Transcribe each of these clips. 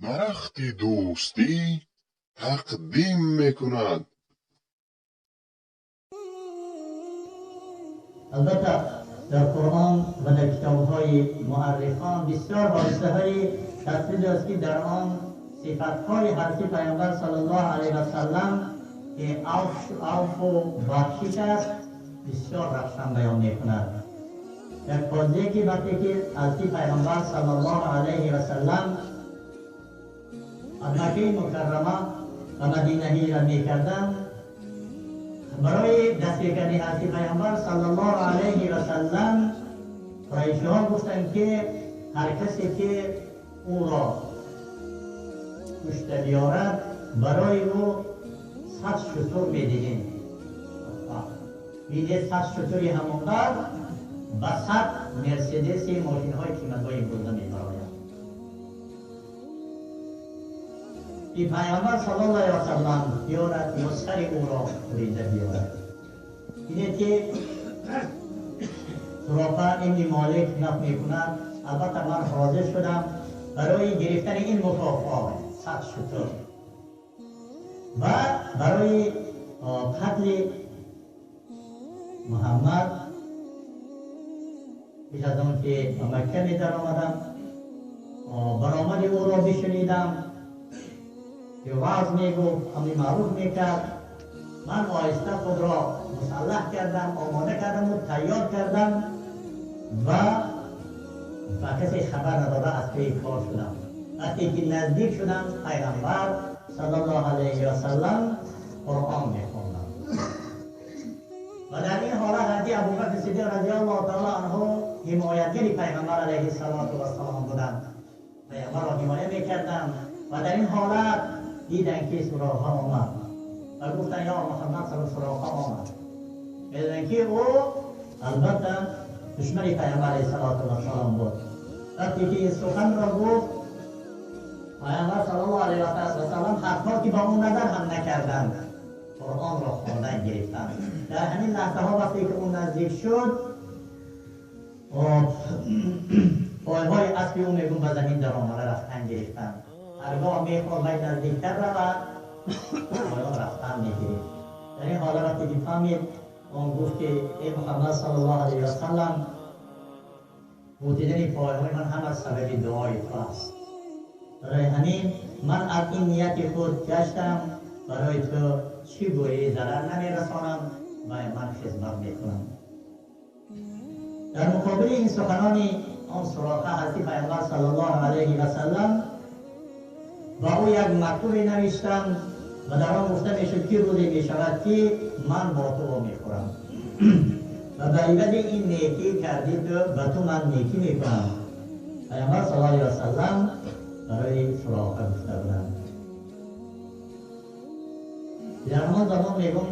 Дарахти дӯстӣ тақдим мекунад. Албатта дар Қуръон ва дар китобҳои муаррихон бисёр ҳодисаҳои тасвир аст, ки дар он сифатҳои ҳазрати Паёмбар саллаллоҳу алайҳи васаллам, ки афву бахшиш аст, бисёр равшан баён мекунад. Як қозие ки вақте ки ҳазрати Паёмбар саллаллоҳу алайҳи васаллам аз Маккаи Мукаррама ба Мадина ҳиҷрат мекарданд, барои дастгир кардани ҳазрати Паёмбар саллаллоҳу алайҳи васаллам қурайшиҳо гуфтанд, ки ҳар касе ки ӯро кушта биёрад, барои ӯ 100 шутур медиҳем. Видед, 100 шутури ҳамонқадр ба 100 Мерседеси мошинҳои қиматбаҳои бурда мебарояд. И Паёмбар саллаллоҳу алайҳи васаллам биёрад ё сари ӯро бурида биёрад. Бинед, ки Суроқа ибни Молик нақл мекунад: албатта ман ҳозир шудам барои гирифтани ин мукофот 100 шутур ва барои қатли Муҳаммад. Пеш аз он ки ба Макка медаромадам, баромади ӯро бишунидам, ки ваъз мегуфт, амри маъруф мекард. Ман оҳиста худро мусаллаҳ кардам, омода кардаму тайёр кардам ва ба касе хабар надода аз пеи кор шудам. Вақте ки наздик шудам, Пайғамбар саллаллоҳу алайҳи васаллам Қуръон мехонданд ва дар ин ҳолат ҳазрати Абубакр Сиддиқ разияллоҳу таоло анҳу ҳимоятгари Пайғамбар алайҳи салоту вассалом буданд, Пайғамбарро ҳимоя мекарданд ва дар ин ҳолат диданд, ки Суроқа омад ва гуфтанд: ё Муҳаммад, Суроқа омад. Медонанд, ки ӯ албатта душмани Пайғамбар алайҳи салоту вассалом буд. Вақте ки ин суханро гуфт, Пайғамбар саллаллоҳу алайҳи васаллам ҳатто ки ба ӯ назар ҳам накарданд, Қуръонро хондан гирифтанд. Дар ҳамин лаҳзаҳо, вақте ки ӯ наздик шуд, пойҳои аспи ӯ, мегӯм, ба замин даромада рафтан гирифтанд. Ҳаргоҳ мехост вай наздиктар равад, поён рафтан мегирифт. Дар ин ҳола вақте ки фаҳмид, он гуфт, ки эй Муҳаммад саллаллоҳу алайҳи васаллам, бутидани пойҳои ман ҳама сабаби дуои ту аст. Барои ҳамин ман аз ин нияти худ гаштам, барои ту чӣ гӯӣ зарар намерасонам ва ман хизмат мекунам. Дар муқобили ин суханони он Суроқа, ҳазрати Пайғамбар саллаллоҳу алайҳи васаллам ба ӯ як мактубе навиштанд ва дар он гуфта мешуд, ки рӯзе мешавад, ки ман бо ту вомехӯрам ва ба ивази ин некӣ кардӣ ту, ба ту ман некӣ мекунам. Пайғамбар саллаллоҳу алайҳи васаллам барои Суроқа гуфта буданд. Дар ҳамон замон, мегӯм,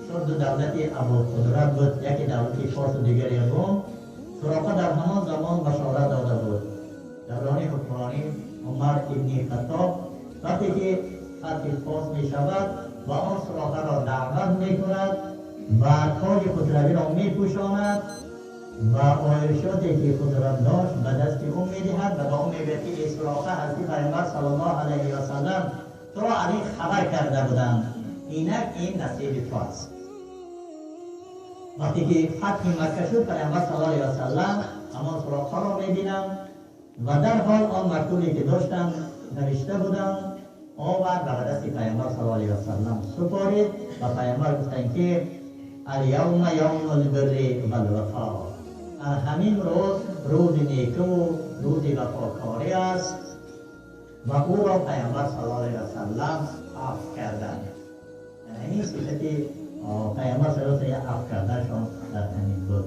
чун ду давлати абуқудрат буд, яке давлати Форсу, дигаре Рум, Суроқа дар ҳамон замон башорат дода буд. Даврони ҳукмронӣ Умар ибни Хаттоб, вақте ки фатҳи Форс мешавад ва он Суроқаро даъват мекунад ва тоҷи хусравиро мепӯшонад ва ороишоте ки қудрат дошт ба дасти ӯ медиҳад ва ба ӯ мегӯяд, ки эй Суроқа, ҳазрати Пайғамбар саллаллоҳу алайҳи васаллам туро аз ин хабар карда буданд, инак ин насиби ту аст. Вақте ки фатҳи Макка шуд, Пайғамбар саллаллоҳу алайҳи васаллам ҳамон Суроқаро мебинанд ва дарҳол он мактубе ки доштанд, навишта буданд, овард ва ба дасти Пайғамбар саллаллоҳу алайҳи васаллам супорид ва Пайғамбар гуфтанд, ки аlyавма явмул бирри вал вафо, ҳамин рӯз рӯзи некуву рӯзи вафокорӣ аст ва ӯро Пайғамбар саллаллоҳу алайҳи васаллам афв карданд. Ҳамин сифати Пайғамбар саллаллоҳу алайҳи васаллам афв карданашон дар ҳамин буд.